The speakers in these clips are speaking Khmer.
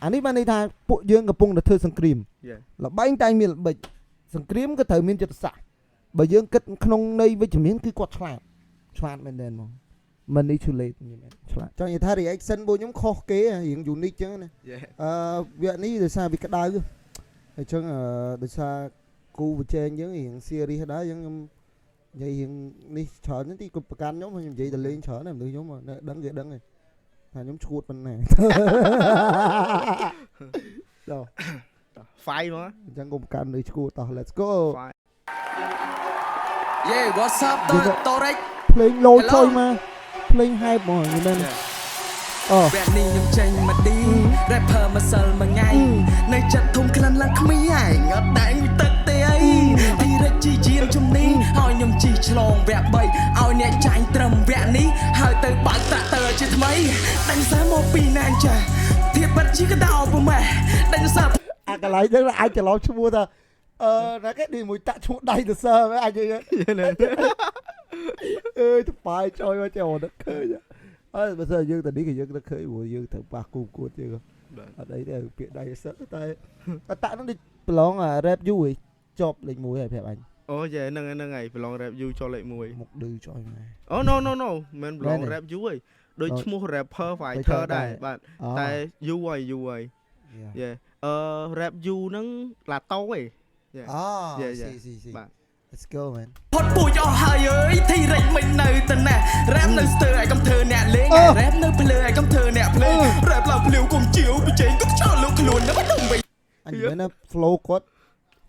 អានេះបានន័យថាពួកយើងកំពុងតែធ្វើសង្គ្រាម ល្បែងតែងមានល្បិចសង្គ្រាមក៏ត្រូវមានយុទ្ធសាស្ត្របើយើងគិតក្នុងន័យវិជ្ជមានគឺគាត់ឆ្លាតឆ្លាតមែនទែនហ្មង manipulate និយាយមែនឆ្លាតចង់និយាយថា reaction ពួកខ្ញុំខុសគេរៀង unique ចឹងណា វគ្គនេះដោយសារវាក្តៅអញ្ចឹងដោយសារគូប្រជែងយើងរៀង serious ដែរអញ្ចឹងខ្ញុំនិយាយរៀងនេះច្រើនទីគាត់ប្រកាន់ខ្ញុំខ្ញុំនិយាយតែលេងច្រើនណាស់មនុស្សខ្ញុំដឹងគេដឹងហើយថាខ្ញុំឈួតប៉ុណ្ណាដល់ Fight ហ្មង អញ្ចឹងកុំកាន់នៅឈួតតោះ let's go. Fight. Yeah, what's up តតរ៉ិច ភ្លេងលោចុយមកភ្លេងហែបហ្មងយល់មែនអូ វគ្គនេះខ្ញុំចេញមកឌី rapper ម្សិលមួយថ្ងៃនៅចិត្តធំក្លិនឡើងគ្មីឯងអត់ដែងទឹកទេអីទីរិចជីជាងជំនីឲ្យខ្ញុំជីឆ្លងវគ្គ3ឲ្យអ្នកចាញ់ត្រឹមវគ្គនេះហើយទៅបើកត្រាក់ទ័រជាថ្មីដាញ់សើមកពីណាចាស់ធៀបបាត់ជាកដោប្រម៉េះដាញ់សើ អាកន្លែងហ្នឹងអាចច្រឡំឈ្មោះថាណាគេនេះមួយតាក់ឈ្មោះដៃទៅសើអាចនិយាយអើយទៅបាយចុយមកចេះនឹកឃើញអើបើសិនយើងទៅនេះក៏យើងនឹកឃើញព្រោះយើងត្រូវប៉ះគូគួតយើងអត់អីទេពាក្យដៃសើតែតាក់ហ្នឹងដូចប្រឡង rap យូរឯងជាប់លេខ1ហើយប្រាប់អញ អូ yeah ហ្នឹងហើយហ្នឹងហើយប្រឡង rap យូជាប់លេខ1 មុខឌឺចុយម៉ែ អូ no មិនប្រឡង rap យូឯងដូចឈ្មោះ rapper fighter ដែរបាទតែយូរហើយយូរហើយ yeah rap យូហ្នឹងឡាតូឯង អូស៊ីស៊ីស៊ី បាទ Let's go, man. ផុតពូជអស់ហើយអើយធីរិចមិននៅតណេះរ៉ែមនៅស្ទើឲ្យកុំធ្វើអ្នកលេងរ៉ែមនៅភ្លើឲ្យកុំធ្វើអ្នកភ្លេងរ៉ែបឡើងភ្លាវកុំជាវបច្ចេកក៏ចោលលោកខ្លួនណាស់ដុំវិញ អញមែនណា flow គាត់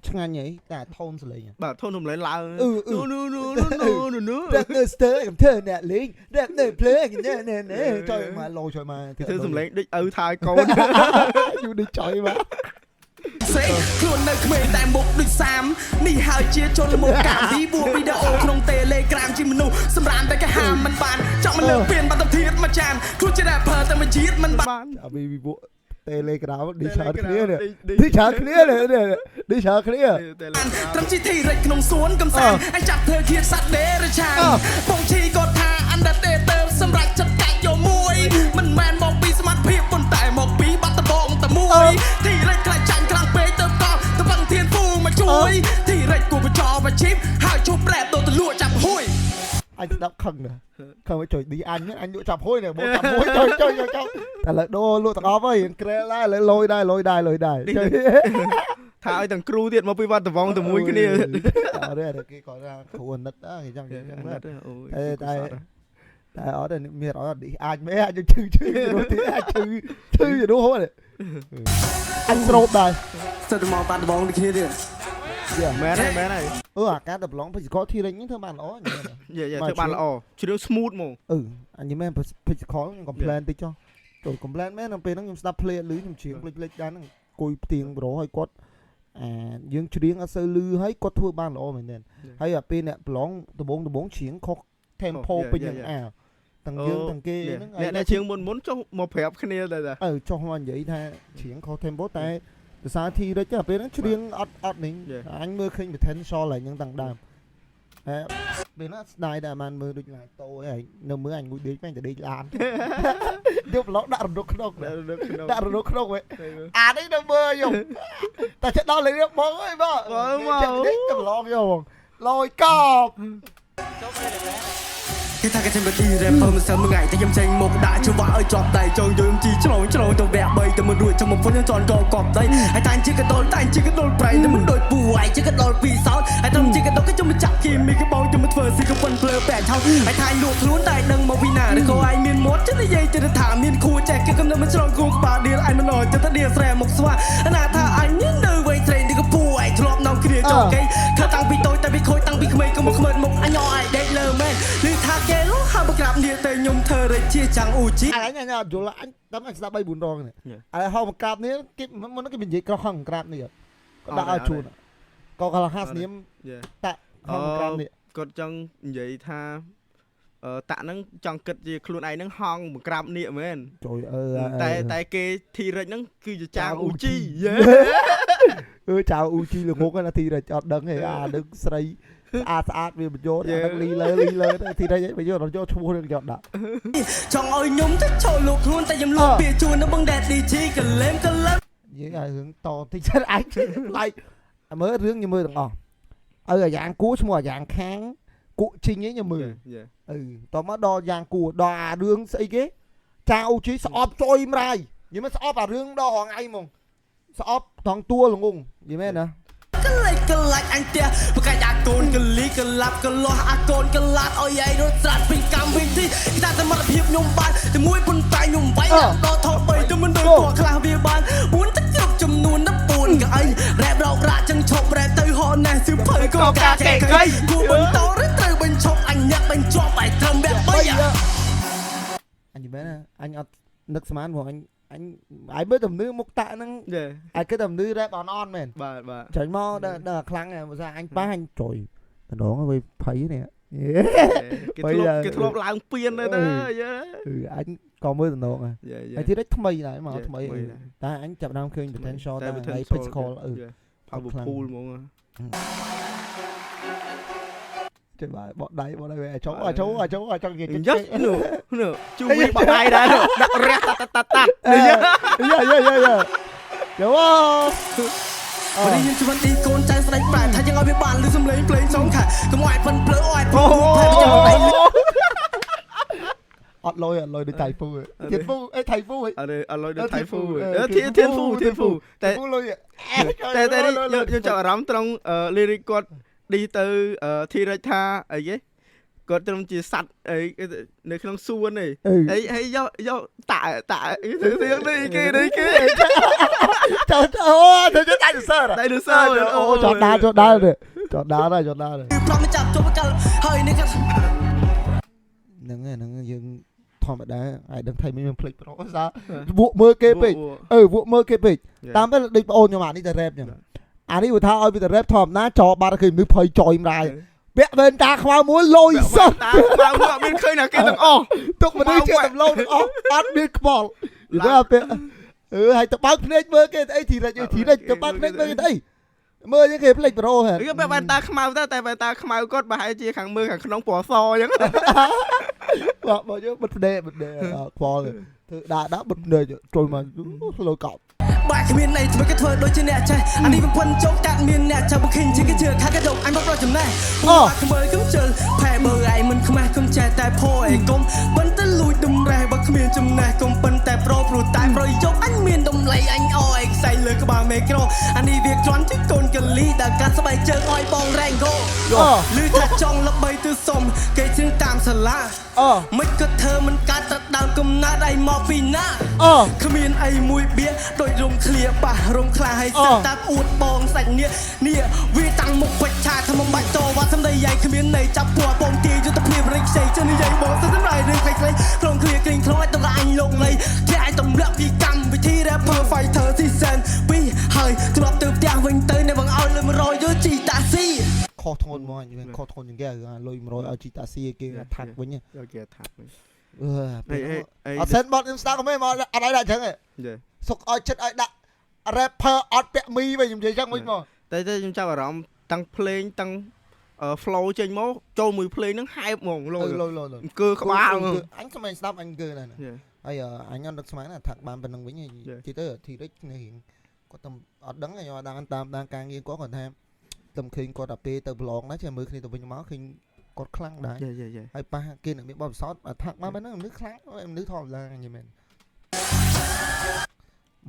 ឆ្ងាញ់ហីតែថូនសលេង បាទធនសំឡេងឡើង អឺអឺ នូនូនូនូនូនូ រ៉េបនៅស្ទើកុំធ្វើអ្នកលេងរ៉េបនៅភ្លើណែណែណែចុយមកលោចុយមក ធ្វើសំឡេងដូចឪថើយកូន យូរដូចចុយមក សេខ្លួននៅក្មេងតែមុខដូចសាមនេះហើយជាជនមកកាទីបួវីដេអូក្នុង Telegram ជាមនុស្សសម្រាមតែគេហាមមិនបានចង់មកលើកពៀនបាត់ធាតមួយចានខ្លួនជា rapper តែមួយជាតិមិនបាន បាន អាវីវីពួក Telegram ឌីច្រើនគ្នានេះឌីច្រើនគ្នានេះឌីច្រើនគ្នា ត្រឹមជីធីរិចក្នុងសួនកំសាន្តអញចាប់ធ្វើឃាតសត្វដេរឆានបងឈីគាត់ថា Undertaker សម្រាប់ចិត្តកាច់យកមួយមិនមែនមកពីសមត្ថភាពប៉ុន្តែមកពីបាត់ដបងតែមួយធីរិចខ្លាចចាញ់ខ្លាំងពេកទៅកោទៅវឹងធានពូមកជួយធីរិចគួរបញ្ចប់អាជីពហើយជប់រ៉េបទៅទៅលក់ចាប់ហួយ អញស្ដាប់ខឹងណាខឹងមកចុយឌីអញអញលក់ចាប់ហួយនេះបងចាប់ហួយចុយចុយចុយចុយតែលើដូរលក់ទាំងអស់ហើយក្រែលដែរលើលយដែរលយដែរលយដែរចុយ ថាឲ្យទាំងគ្រូទៀតមកពីវត្តដវងតែមួយគ្នា អត់ទេគេគាត់ថាគ្រូអាណិតគេចង់និយាយចឹង អូ តែតែតែអត់ទេមានអត់ឌីអាចមែនអាចឈឺឈឺនោះទីអាចឈឺឈឺនោះហ៎អញស្រូបដែរ ស្ទើរតែមកបាត់ដបងដូចគ្នាទៀត មែនហើយមែនហើយ អឺអាការដប្លង់ physical ធីរិចហ្នឹងធ្វើបានល្អញ៉ែ yeah yeah ធ្វើបានល្អជ្រាវ smooth ហ្មង អឺអញមែន physical ខ្ញុំ complain តិចចុះចូល complain មែនដល់ពេលហ្នឹងខ្ញុំស្ដាប់ play លឺខ្ញុំច្រៀងភ្លេចភ្លេចដែរហ្នឹងគួយផ្ទៀងប្រូឲ្យគាត់អាយើងច្រៀងអត់សូវលឺហើយគាត់ធ្វើបានល្អមែនទែនហើយអាពេលអ្នកប្រឡងដបងដបងច្រៀងខុស tempo ពេញនឹងអាទាំងយើងទាំងគេហ្នឹង អ្នកអ្នកជាងមុនមុនចុះមកប្រាប់គ្នាដែរតា អឺចុះមកនិយាយថាច្រៀងខុស tempo តែភាសាធីរិចពេលហ្នឹងច្រៀងអត់អត់នេះអញមើលឃើញ potential ហើយហ្នឹងតាំងដើមតែពេលហ្នឹងស្ដាយតែបានមើលដូចឡាតូអីនៅមើលអញមួយដេកមែនតែដេកឡានយកប្លុកដាក់រំលកក្នុងដាក់រំលកក្នុងវិញអានេះនៅមើលយកតែចិត្តដល់លេងបងអើយបងនេះទៅប្លុកយកបងលយកប គេថាគេចេញមកទី rapper មិនសើមួយថ្ងៃតែខ្ញុំចេញមកដាក់ចង្វាក់ឲ្យជាប់ដៃចង់យើងជីឆ្លងឆ្លងទៅវគ្គ3តែមិនរួចចាំមកពុនខ្ញុំជន់កកប់ដីហើយតែជាកដុលតែជាកដុលប្រៃតែមិនដូចពូឯងជាកដុលពីសោតហើយត្រឹមជាកដុលគេជុំមកចាប់គីមីកបងជុំមកធ្វើស៊ីកប៉ុនភ្លើបែកឆោហើយថាលក់ខ្លួនតែដឹងមកពីណាឬក៏ឯងមានមាត់ចិត្តនិយាយចិត្តថាមានគួចេះគេកំណត់មិនឆ្លងគូក្បាលដៀលឯងមិនអត់ចិត្តដៀលស្រែមកស្វាណាថាអញនៅវ័យស្រីនេះក៏ពូឯងធ្លាប់នាំគ្នាចោលគេខើតាំងពីតូចតែពីខូចតាំងពីក្មេងក៏មកខ្មើមុខអញអោយដេកលើមែនឬថាគេលុះហាមកក្រាបនេះតែខ្ញុំធ្វើរិចជាចាំងអ៊ូជី អញអញអត់យល់អញតាមអញស្ដាប់3 4ដងនេះអញហៅមកក្រាបនេះគេមុនគេនិយាយក្រោះហងក្រាបនេះក៏ដាក់ឲ្យជួនក៏កលហាស្នាមតាក់ហងក្រាបនេះ គាត់ចង់និយាយថាអឺតាក់ហ្នឹងចង់គិតជាខ្លួនឯងហ្នឹងហងបង្ក្រាបនេះមែន ចូលអឺ តែតែគេធីរិចហ្នឹងគឺជាចាងអ៊ូជីយេ អឺចៅអ៊ូជីល្ងងណាទីរអត់ដឹងទេអានឹងស្រីស្អាតស្អាតវាបញ្យោអានឹងលីលើលីលើទីរបញ្យោដល់យកឈ្មោះនឹងយកដាក់ ចង់ឲ្យខ្ញុំទៅចូលលោកខ្លួនតែខ្ញុំលក់ពាក្យជួននៅបង Daddy G កលែមកលែម និយាយឲ្យរឿងតតិចចិត្តអាចឡៃមើលរឿងខ្ញុំមើលទាំងអស់ឲ្យអាយ៉ាងគួឈ្មោះអាយ៉ាងខាងគក់ជីងឯងខ្ញុំមើលអឺតមកដល់យ៉ាងគួដល់អារឿងស្អីគេចាអូជីស្អប់ចុយម្រាយនិយាយមកស្អប់អារឿងដល់រងឯងហ្មងស្អប់ត្រង់តួល្ងងនិយាយមែនណា កលែកលាច់អញផ្ទះបកាច់អាកូនកលីកលាប់កលាស់អាកូនកលាត់ឲ្យឯងរត់ស្រាត់ពេញកម្មវិធីគេថាសមត្ថភាពខ្ញុំបានតែមួយប៉ុន្តែខ្ញុំវាយដល់ថត3ទៅមិនដូចពួកខ្លះវាបាន4ទៅគ្រប់ចំនួន14កៅអីរ៉េបរករ៉ាចឹងឈប់រ៉េបទៅហោណែសៀវភៅក៏ការកែកៃគួរបន្តឬត្រូវបញ្ឈប់អញញាក់បញ្ជាប់ឲ្យត្រឹមវគ្គ3 អញនិយាយមែនណាអញអត់នឹកស្មានព្រោះអញអញឯងមើលតំណឺមុខតាក់ហ្នឹងឯងគិតតំណឺរ៉េបអនអនមែន បាទបាទ ចាញ់មកដល់ខ្លាំងភាសាអញប៉ះអញចុយតំណងវិញភ័យនេះ គេធ្លាប់គេធ្លាប់ឡើងពៀនទៅទៅ អញក៏មើលតំណងហើយទីនេះថ្មីដែរមកថ្មីតែអញចាប់ដើមឃើញ potential តែហើយ physical អឺ powerful ហ្មង ចេះបាទបកដៃបកដៃអាចោអាចោអាចោអាចង់និយាយ ចិត្តនោះនោះជួយបកដៃដែរដាក់រះតាតាតា យ៉ាយ៉ាយ៉ាយ៉ាយោ នេះខ្ញុំជំនទីកូនចៅស្ដេចប្រែថាយើងឲ្យវាបានលឺសំឡេងភ្លេងសងខាកុំឲ្យប៉ិនភ្លើឲ្យព្រោះថាខ្ញុំដៃ អត់លុយអត់លុយដូចថៃហ្វូធានហ្វូអេថៃហ្វូ អត់អត់លុយដូចថៃហ្វូធានហ្វូធានហ្វូតែ លុយ តែតែខ្ញុំចាប់អារម្មណ៍ត្រង់ lyric គាត់ឌីទៅធីរិចថាអីគេគាត់ត្រឹមជាសัตว์អីនៅក្នុងសួនឯងហើយហើយយកយកតាតាធ្វើនេះគេនេះគេ ចូលអូទៅទៅដៃសើដៃសើ អូចော်ដាចော်ដាចော်ដាចော်ដា ប្លង់ចាប់ជុំកាលហើយនេះគាត់ ហ្នឹងហ្នឹងយើងធម្មតាអាចដឹងថៃមានភ្លេចប្រុសសាវក់មើលគេពេកអឺវក់មើលគេពេកតាមទៅដូចប្អូនខ្ញុំអានេះទៅរ៉េបចឹងអានេះឧទាហរណ៍ឲ្យវាទៅរ៉េបធម្មតាចោបាត់ឃើញមនុស្សភ័យចយម្ដាយពាក់វ៉ែនតាខ្មៅមួយលយសោះ តាខ្មៅមួយអត់មានឃើញណាគេទាំងអស់ ទុកមនុស្សជាដំឡូងទាំងអស់អត់មានខ្វល់និយាយពាក់អឺហើយទៅបើកភ្នែកមើលគេទៅអីធីរិចធីរិចទៅបើកភ្នែកមើលគេទៅអីមើលគេភ្លេចប្រូហ៎ គេពាក់វ៉ែនតាខ្មៅទៅតែវ៉ែនតាខ្មៅគាត់ប្រហែលជាខាងមើលខាងក្នុងពណ៌សអញ្ចឹង បាទបើយើងបិទភ្នែកបិទភ្នែកខ្វល់ធ្វើដាក់ដាក់បិទភ្នែកជួយមកលុយកប់ បាទគ្មានន័យធ្វើគេធ្វើដូចជាអ្នកចេះអានេះបំផិនជោគតាក់មានអ្នកចាំបើឃើញជាគេជឿខាកដុកអញមកប្រចំណេះពួកខ្មើគុំជិលផែបើឯងមិនខ្មាស់គុំចេះតែផោឯងគុំប៉ុន្តែលួចដំរេះបើគ្មានចំណេះគុំប៉ុន្តែប្រូព្រោះតែប្រយោគអញមានតម្លៃអញអឯងខ្សែលើក្បាលមេក្រូអានេះវាគ្រាន់ជាកូនកលីដែលកាត់ស្បែកជើងឲ្យបងរ៉េងកូឮថាចង់ល្បីទៅសុំគេជឿតាមសាលាមិនក៏ធ្វើមិនកាត់ទៅដើមកំណើតឯងមកពីណាគ្មានអីមួយបៀដូចរុំឃ្លាបាសរុំខ្លះហើយសិតតាអួតបងសាច់នេះនេះវាតាំងមុខបច្ឆាថាមិនបាច់តវ៉ាសំដីយាយគ្មានន័យចាប់ពណ៌បងទាយុទ្ធភាពរិចខ្ចីជិះនិយាយបងសិនសម្រាប់រឿងខ្លីៗក្នុងឃ្លាគ្រីងខ្លងឲ្យតអញលោកលៃគេឲ្យទម្លាក់ពីកម្មវិធី Rapper Fighter Season 2ហើយត្រឡប់ទៅផ្ទះវិញទៅនៅបងឲ្យលុយ100យកជីតាស៊ី ខុសធ្ងន់មកខុសធ្ងន់ជាងគេលុយ100ឲ្យជីតាស៊ីគេថាក់វិញ យកគេថាក់វិញ អត់សិនបត់ខ្ញុំស្ដាប់ក៏មិនមកអត់ឲ្យដាក់ចឹងទេសុកឲ្យចិត្តឲ្យដាក់ rapper អត់ពាក់មីវិញខ្ញុំនិយាយចឹងវិញមក តែតែខ្ញុំចាប់អារម្មណ៍តាំងភ្លេងតាំង flow ចេញមកចូលមួយភ្លេងហ្នឹងហែបហ្មងលយ លយលយ អង្គើក្បាល អញស្មានស្ដាប់អញអង្គើណាស់ហើយអញអត់នឹកស្មានថាបានប៉ុណ្្នឹងវិញនិយាយទៅធីរិចនេះរៀងគាត់តែអត់ដឹងខ្ញុំអត់ដឹងតាមដានការងារគាត់គាត់ថាតែឃើញគាត់ដល់ពេលទៅប្រឡងណាចេះមើលគ្នាទៅវិញមកឃើញគាត់ខ្លាំងដែរហើយប៉ះគេនឹងមានបទពិសោធន៍ថាក់មកប៉ុណ្្នឹងមនុស្សខ្លាំងមនុស្សធម្មតាញ៉ែមែន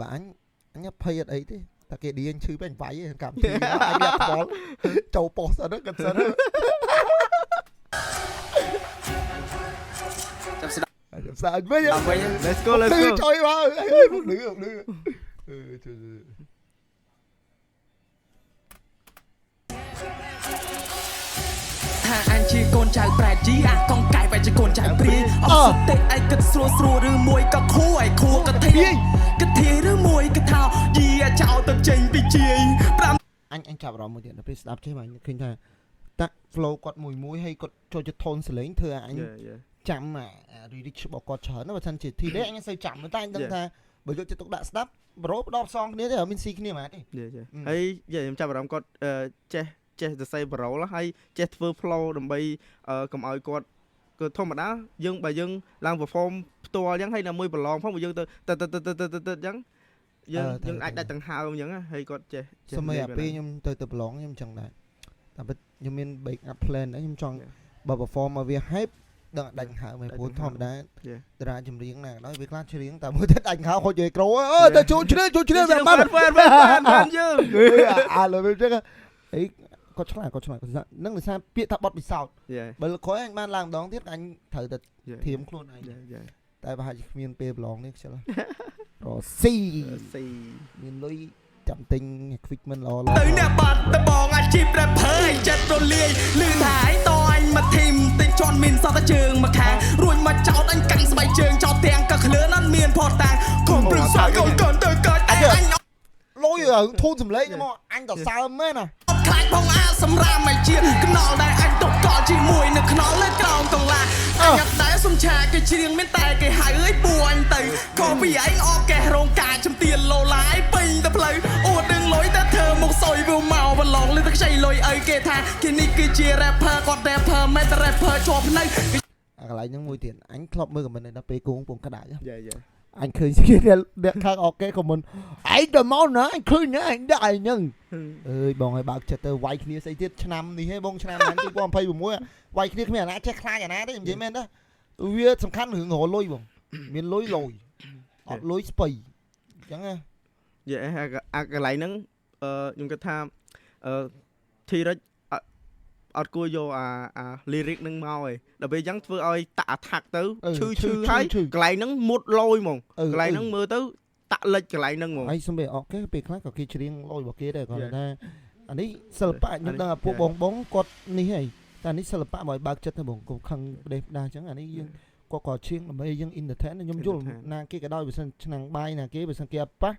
បាទអញអញភ័យអត់អីទេតែគេឌៀងឈឺពេញវាយកម្មវិធីអញវាខ្វល់ចូលប៉ុស្តិ៍ហ្នឹងគាត់សិន ចាំស្ដាប់ ចាំស្ដាប់វិញ Let's go let's go ជួយមកអើយលឺលឺអឺជួយ ថាអញជាកូនចៅប្រែជីអាកងកែវជាកូនចៅព្រាយអត់សុទ្ធទេឯងគិតស្រួលស្រួលឬមួយក៏ខួរឯខួរក៏ធាកធាឬមួយក៏ថោយីអាចោលទៅចេញពីជាយ អញអញចាប់អារម្មណ៍មួយទៀតដល់ពេលស្ដាប់ចេះមកឃើញថាតាក់ flow គាត់មួយមួយហើយគាត់ចូលចិត្ត tone សលេងធ្វើឲ្យអញចាំអា lyric របស់គាត់ច្រើនណាបើសិនជាធីនេះអញសូវចាំតែអញដឹងថា បើយកចិត្តទុកដាក់ស្ដាប់ប្រូផ្ដោតផ្សងគ្នាទេអត់មានស៊ីគ្នាហ្មងទេ។ Yeah ហើយ yeah ខ្ញុំចាប់អារម្មណ៍គាត់ចេះចេះសរសេរប្រូហើយចេះធ្វើ flow ដើម្បីកុំឲ្យគាត់គឺធម្មតាយើងបើយើងឡើង perform ផ្ទាល់អញ្ចឹងហើយនៅមួយប្រឡងផងបើយើងទៅទៅទៅទៅទៅទៅអញ្ចឹងយើងយើងអាចដាច់ដង្ហើមអញ្ចឹងហើយគាត់ចេះចេះ សម័យអាពេលខ្ញុំទៅទៅប្រឡងខ្ញុំចឹងដែរតែពិតខ្ញុំមាន back up plan ដែរខ្ញុំចង់បើ perform មកវា hype ដឹងដាច់ដង្ហើមឯងព្រោះធម្មតាតារាចម្រៀងណាក៏ដោយវាខ្លះច្រៀងតែមួយទៅដាច់ដង្ហើមហូចយេក្រូអើទៅជួយជ្រៀងជួយជ្រៀងវាបាន fan fan fan fan យើង។ អាលើវាចឹងអីគាត់ឆ្លាតគាត់ឆ្លាតគាត់នឹងដោយសារពាក្យថាបត់ពិសោធន៍ បើលើក្រោយអញបានឡើងម្ដងទៀតអញត្រូវតែធៀមខ្លួនឯង តែប្រហែលជាគ្មានពេលប្រឡងនេះខ្ជិលរស៊ី ស៊ី មានលុយចាំទិញ equipment ល្អៗ ទៅអ្នកបាត់ដបងអាជីព rapper ឯងចិត្តរលាយលឺថាឯងតអញមកធីមតិចជន់មានសតតែជើងមកខាងរួចមកចោតអញកាន់ស្បែកជើងចោតទាំងក៏ក្លឿនអត់មានផតតាងកុំព្រឹក្សាកូនកូនទៅកើតតែអញ លុយរឿងធូនសំឡេងមកអញតសើមមែនណា អត់ខ្លាចផងអាសម្រាមឲ្យជាកណល់ដែលអញទុកកលជាមួយនៅខ្នល់លើក្រោមកងឡាអញអត់ដែលសំឆាគេច្រៀងមានតែគេហៅអើយពួអញទៅខុសពីឯងអកកេះរោងការចំទៀនលោឡាយពេញទៅផ្លូវអួតដឹងលុយតែធ្វើមុខសុយវាមកប្រឡងលើទឹកខ្ចីលុយអីគេថាគេនេះគឺជា rapper គាត់ rapper មិនតែ rapper ជាប់នៅ អាកន្លែងហ្នឹងមួយទៀតអញធ្លាប់មើល comment ដល់ពេលគងពងក្តៅ Yeah. អញឃើញគេអ្នកខាងអូខេ comment ឯងទៅមកណាអញឃើញណាអញដាក់ឯងហ្នឹងអើយបងឲ្យបើកចិត្តទៅវាយគ្នាស្អីទៀតឆ្នាំនេះហេបងឆ្នាំហ្នឹង2026វាយគ្នាគ្មានអាណាចេះខ្លាចអាណាទេនិយាយមែនទេវាសំខាន់រឿងរលុយបងមានលុយលុយអត់លុយស្បៃអញ្ចឹងណា Yeah អាកន្លែងហ្នឹងខ្ញុំគិតថាT-Rex អត់អត់គួរយកអា lyric ហ្នឹងមកឯងដល់ពេលអញ្ចឹងធ្វើឲ្យតាក់ attack ទៅឈឺឈឺហើយកន្លែងហ្នឹងមុតលយហ្មងកន្លែងហ្នឹងមើលទៅតាក់លិចកន្លែងហ្នឹងហ្មង ហើយសំបីអូខេពេលខ្លះក៏គេច្រៀងលយរបស់គេដែរគាត់ថាអានេះសិល្បៈខ្ញុំដឹងថាពួកបងបងគាត់នេះហើយតែនេះសិល្បៈមកឲ្យបើកចិត្តទៅបងកុំខឹងផ្ដេសផ្ដាសអញ្ចឹងអានេះយើងគាត់ក៏ច្រៀងដើម្បីយើង entertain ខ្ញុំយល់ណាគេក៏ដោយបើសិនឆ្នាំងបាយណាគេបើសិនគេអត់ប៉ះ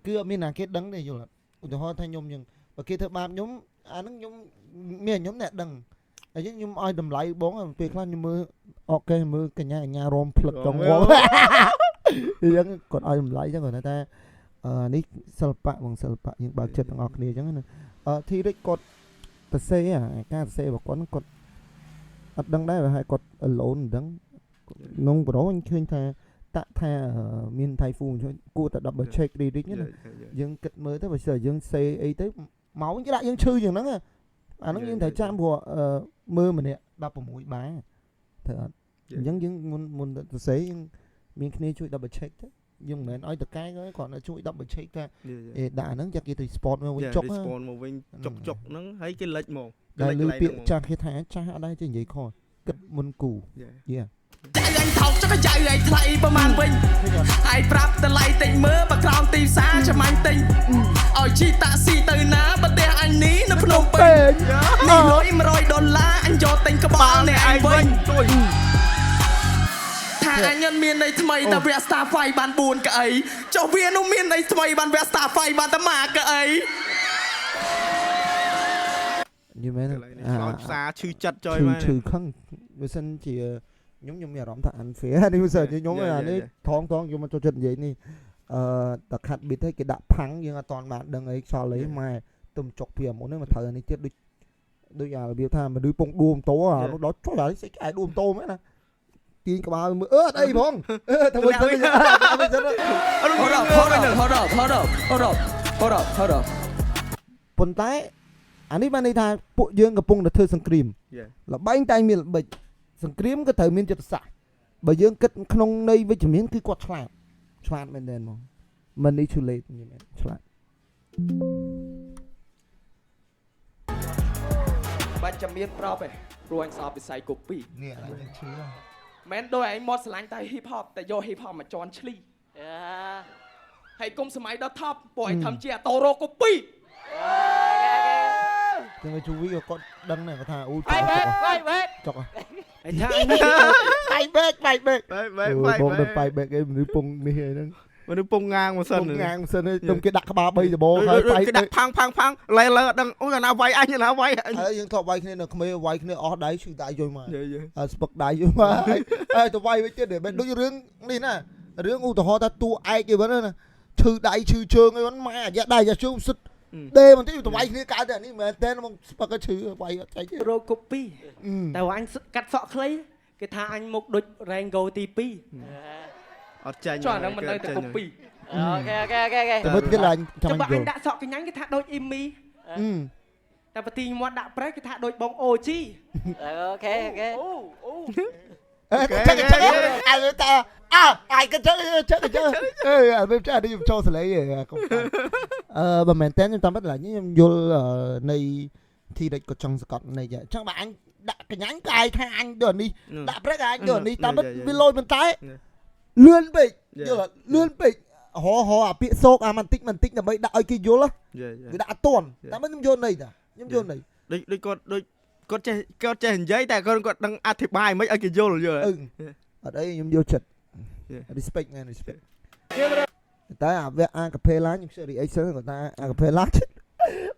គឺអត់មានណាគេដឹងទេយល់អត់ឧទាហរណ៍ថាខ្ញុំអញ្ចឹងបើគេធ្វើបាបខ្ញុំអាហ្នឹងខ្ញុំមានខ្ញុំអ្នកដឹងហើយខ្ញុំឲ្យតម្លៃបងពេលខ្លះខ្ញុំមើលអូខេមើលកញ្ញាកញ្ញារមផ្លឹកចង់ងាប់អញ្ចឹងគាត់ឲ្យតម្លៃអញ្ចឹងគាត់ថានេះសិល្បៈបងសិល្បៈយើងបើកចិត្តទាំងអស់គ្នាអញ្ចឹងណាT-Rex គាត់សរសេរអាការសរសេររបស់គាត់គាត់អត់ដឹងដែរប្រហែលគាត់ alone មិនដឹងក្នុងប្រូអញឃើញថាតាក់ថាមាន typhoon ជួយគួរតែ double check lyric ណាយើងគិតមើលទៅបើសិនយើងសេអីទៅមកគេដាក់យើងឈឺជាងហ្នឹងអាហ្នឹងយើងត្រូវចាំព្រោះមើលម្នាក់16បាត្រូវអត់អញ្ចឹងយើងមុនមុនសរសេរយើងមានគ្នាជួយ double check ទៅយើងមិនមែនឲ្យតកែគាត់គ្រាន់តែជួយ double check ថាអេដាក់អាហ្នឹងចាក់គេទៅ spot មកវិញចុក respond មកវិញចុកចុកហ្នឹងហើយគេលិចមក ដែលឮពាក្យចាស់គេថាចាស់អត់ដែរចេះនិយាយខុសគិតមុនគូ Yeah. ចៅអញថោកចុះក៏ចៅឯងថ្លៃប្រហែលវិញហើយប្រាប់តម្លៃតិចមើលបើក្រោមទីផ្សារចាំអញទិញឲ្យជិះតាក់ស៊ីទៅណាប្រទេសអញនេះនៅភ្នំពេញនេះលុយ100ដុល្លារអញយកទិញក្បាលអ្នកឯងវិញ ជួយ ថាអញអត់មានន័យថ្មីតែវគ្គ Star Fight បាន4កៅអីចុះវានោះមានន័យថ្មីបានវគ្គ Star Fight បានតែមួយកៅអី និយាយមែន កន្លែងនេះខ្លោចផ្សារឈឺចិត្តចុយ ឈឺ មែន ឈឺខឹងបើសិនជាខ្ញុំខ្ញុំមានអារម្មណ៍ថា unfair នេះបើសិនជាខ្ញុំអានេះថងថងខ្ញុំមិនចូលចិត្តនិយាយនេះតខាត់ beat ឲ្យគេដាក់ផាំងយើងអត់តាន់បានដឹងអីខ្យល់អីម៉ែទុំចុកពីអាមុនហ្នឹងមកត្រូវអានេះទៀតដូចដូចអារបៀបថាមនុស្សពងដួលម៉ូតូអានោះដល់ចុះអានេះស្អីឆ្អែដួលម៉ូតូមែនណាទាញក្បាលមើលអឺអត់អីផងអឺធ្វើវិញទៅវិញទៅ Hold up, hold up, hold up, hold up, hold up, hold up, hold up. ប៉ុន្តែអានេះបានន័យថាពួកយើងកំពុងតែធ្វើសង្គ្រាម Yeah. ល្បែងតែងមានល្បិចសង្គ្រាមក៏ត្រូវមានយុទ្ធសាស្ត្របើយើងគិតក្នុងន័យវិជ្ជមានគឺគាត់ឆ្លាតឆ្លាតមែនទែនហ្មង manipulate និយាយមែនឆ្លាត បាច់ចាំមានប្របឯងព្រោះអញសោបវិស័យកូពី នេះអានេះឈឺ មែនដូចឯងមកស្រឡាញ់តែ hip hop តែយក hip hop មកជន់ឈ្លីអើហើយគុំសម័យដល់ top ពួកឯងធ្វើជាអាតូរ៉ូកូពី ចឹងជូវីក៏គាត់ដឹងដែរគាត់ថាអូ បាយបេកបាយបេក ចុក អញថា បាយបេកបាយបេក បាយបាយបាយ បងទៅបាយបេកឯងមនុស្សពងនេះឯហ្នឹង មនុស្សពងងាងមកសិន ពងងាងសិនឯងទុំគេដាក់ក្បាល3ដបហើយបាយ គេដាក់ផាំងផាំងផាំងលែលើអត់ដឹងអូយអាណាវាយអញអាណាវាយអញ ហើយយើងធ្លាប់វាយគ្នានៅក្មេងវាយគ្នាអស់ដៃឈឺដៃយុយមក យេយេ អើស្ពឹកដៃយុយមកហើយទៅវាយវិញទៀតមិនដូចរឿងនេះណា រឿងឧទាហរណ៍ថាតួឯកអីហ្នឹងណាឈឺដៃឈឺជើងអីហ្នឹងម៉ែអាយ៉ាដៃអាយ៉ាជើងសិតដេបន្តិចទៅវាយគ្នាកើតតែនេះមែនតើមកស្ពឹកឈឺវាយអត់ចេញទេ រោគពីតែអញកាត់សក់ខ្លីគេថាអញមុខដូច Rango ទី2 អត់ចាញ់ ចុះអាហ្នឹងមិននៅតែកុំពី OK OK OK OK តែមើលទៀតឡើងចាំ ចាំបើ យល់ អញដាក់សក់កញ្ញាញ់គេថាដូចអ៊ីមីតែបើទីមាត់ដាក់ប្រេះគេថាដូចបង OG OK OK អូអូ អេចឹងចឹងអើតាអើអាយក៏ចឹងចឹងចឹងអេអត់មានចានេះខ្ញុំចូលសលេងកុំអឺបើមែនតើខ្ញុំតាមពិតឡើយខ្ញុំយល់នៃធីរិចក៏ចង់សកត់នៃចឹងបើអញដាក់កញ្ញាញ់ក៏ឯងថាអញដូចនេះដាក់ព្រឹកអញដូចនេះតាមពិតវាលយប៉ុន្តែលឿនពេកយល់លឿនពេករហអាពាក្យសោកអាបន្តិចបន្តិចដើម្បីដាក់ឲ្យគេយល់វាដាក់អត់ទាន់តាមពិតខ្ញុំយល់ន័យតាខ្ញុំយល់ន័យ ដូចដូចគាត់ដូចគាត់ចេះគាត់ចេះនិយាយតែគាត់គាត់ដឹងអធិប្បាយមិនឲ្យគេយល់យល់ អឺអត់អីខ្ញុំយល់ចិត្ត respect មែន respect តែអាវគ្គអាកាផេឡាខ្ញុំជឿ reaction គាត់ថាអាកាផេឡា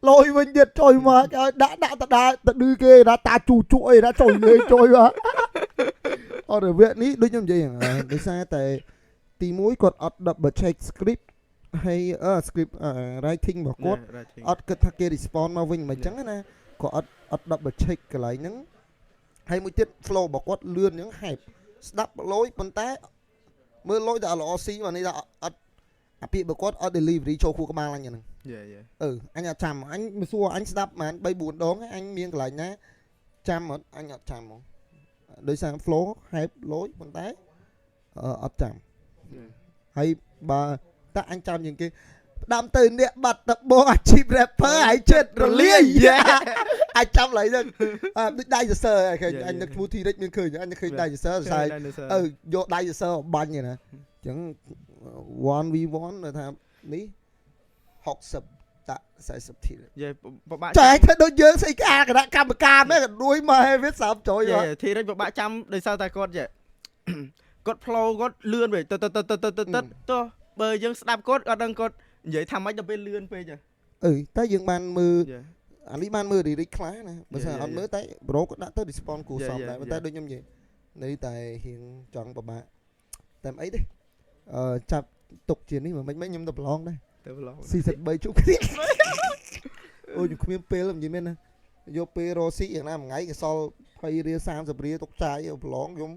លយវិញទៀតចុយមកឲ្យដាក់ដាក់តដាតឌឺគេណាតាជូជក់អីណាចុយលេងចុយមកអត់វគ្គនេះដូចខ្ញុំនិយាយដោយសារតែទី1គាត់អត់ double check script ហើយ script writing របស់គាត់អត់គិតថាគេ respond មកវិញមិនអញ្ចឹងណាគាត់អត់អត់ double check កន្លែងហ្នឹងហើយមួយទៀត flow របស់គាត់លឿនអញ្ចឹងហែបស្ដាប់លយប៉ុន្តែមើលលយតែអត់ល្អស៊ីបាទនេះថាអត់អាពាក្យរបស់គាត់អត់ delivery ចូលខួរក្បាលអញហ្នឹង yeah yeah អឺអញអត់ចាំអញមកសួរអញស្ដាប់ប្រហែល3 4ដងអញមានកន្លែងណាចាំអត់អញអត់ចាំហ្មងដោយសារ flow ហែបលយប៉ុន្តែអត់ចាំហើយបើតើអញចាំជាងគេផ្ដាំទៅអ្នកបាត់តបងអាជីព rapper ហើយចិត្តរលាយអញចាំឡើយហ្នឹងដូចដៃសរសើរឃើញអញនឹកឈ្មោះធីរិចមានឃើញអញនឹកឃើញដៃសរសើរសរសើរអឺយកដៃសរសើរបាញ់ណាអញ្ចឹង 1v1 ថានេះ60តា40ធី យេពិបាក ចែកធ្វើដូចយើងស្អីគេអាគណៈកម្មការមែនក៏ដួយមកឲ្យវាសាប់ចុយ ធីរិចពិបាកចាំដោយសារតែគាត់ចេះគាត់ flow គាត់លឿនពេកទៅទៅទៅទៅទៅទៅបើយើងស្ដាប់គាត់អត់ដឹងគាត់និយាយថាម៉េចដល់ពេលលឿនពេក អឺតែយើងបានមើលអានេះបានមើល lyric ខ្លះណាបើសិនអត់មើលតែ bro ក៏ដាក់ទៅ response គួរសមដែរប៉ុន្តែដូចខ្ញុំនិយាយនៅតែរៀងចង់ពិបាកតែមិនអីទេអឺចាប់ទុកជានេះមិនមិនខ្ញុំទៅប្រឡងដែរ ទៅប្រឡង season 3ជួបគ្នាអូខ្ញុំគ្មានពេលនិយាយមែនណាយកពេលរកស៊ីយ៉ាងណាមួយថ្ងៃគេសល់20រៀល30រៀលទុកចាយប្រឡងខ្ញុំ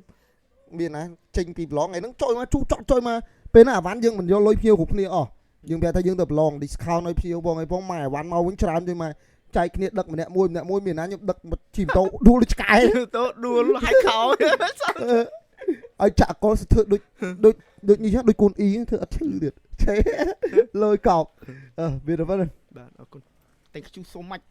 មានណាចេញពីប្រឡងថ្ងៃហ្នឹងចុយមកជូចក់ចុយមកពេលណាអាវ៉ាន់យើងមិនយកលុយភ្ញៀវគ្រប់គ្នាអស់យើងប្រាប់ថាយើងទៅប្រឡង discount ឲ្យភ្ញៀវបងឲ្យបងម៉ែអាវ៉ាន់មកវិញច្រើនជួយមកចែកគ្នាដឹកម្នាក់មួយម្នាក់មួយមានណាខ្ញុំដឹកជិះម៉ូតូដួលដូចឆ្កែ តូដួលហាច់ខោ ឲ្យចាក់កលធ្វើដូចដូចដូចនេះដូចកូនអ៊ីធ្វើអត់ឈឺទៀតឆេលុយកោបអឺវាទៅវិញ បាទអរគុណ Thank you so much.